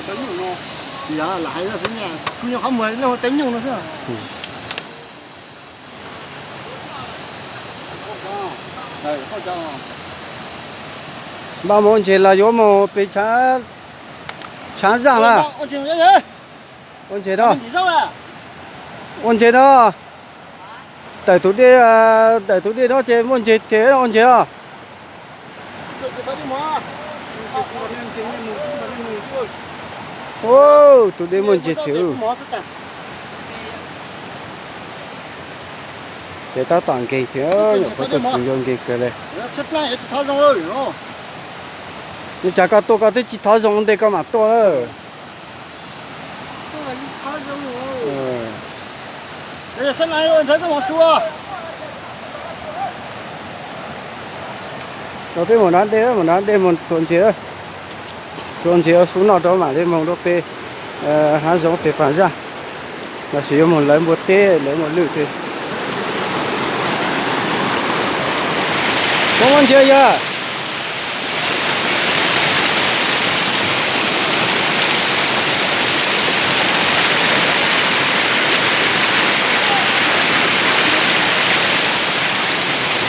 Yog lam hais xwb, kuv nyuam qhuav muag leej ua teeb nyuj no xwb. Npaj mus ua ntseg los yuav mus pem tshav zaj lawm. Ua ntseg no, ua ntseg no. Tawm tus dej, tawm tus dej no ces muaj ntseg thiab, ua ntseg os. Tus dej muaj ntseg thiab. Ces tab tom nkeeg thiab, nyuam qhuav tuaj txog yuav nkeeg kawg li. Ua cas koj tuaj koj twb tsis thov zoo ntej koj mam tuaj lawm. Rau peb mus nrad dej, mus nrad dej mus xuas ntses, xuas ntses ua su noj rau mam li mus rau pem hav zoov pem pas zaj. Los sis yuav mus lawv npua teb lawv muaj lwj thiab. Muaj muaj ntses yog.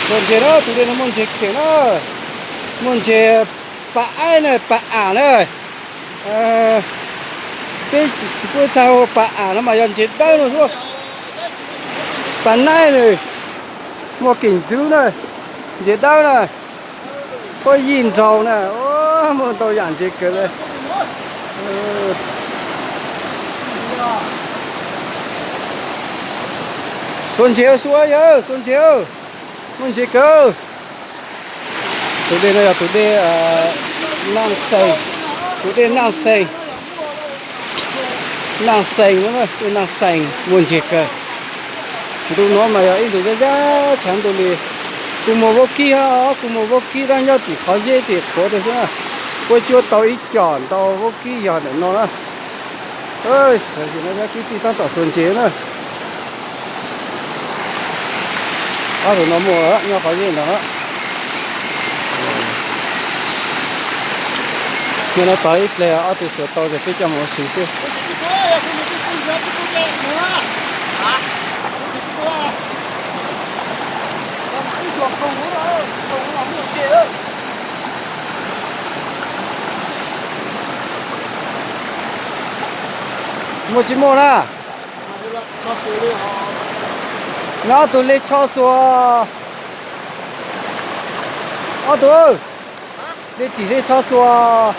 Muaj ntses na, tus dej no muaj ntses kheem na. Muaj ntses pa aib na, pa am na. Peb kuj txhais pa am no mas yog ntses dawb no xwb. Pa naib na, muaj keem ntxwv na, ntses dawb na, huab yij nraug na, muaj ntau yam ntses kawg li. Xuas ntses ua su yawg, xuas ntses, muaj ntses kawg. Tus dej no yog tus dej Naj Xees, tus dej Naj Xees, Naj Xees, dej Naj Xees muaj ntses kawg. Ntu no mas yog ib ntu zaj zaj tshav ntuj li. Kuv mus vaub kib, kuv mus vaub kib tab nyob tim qhov zeb tim qhuav tiag xwb na. Kuv cuab tau ib com ntau vaub kib yog ntawm no na. Tam sim no cov kwv tij tab tom xuas ntses na. Ob tug no muaj nyob qhov zeb ntawd na. Nyob no tod ib pliag ob tug xuas tau ces peb coj mus ua si xwb. Muaj tsis muaj na? Nyob tus li tsho xuas. Ob tug, li tim li tsho xuas.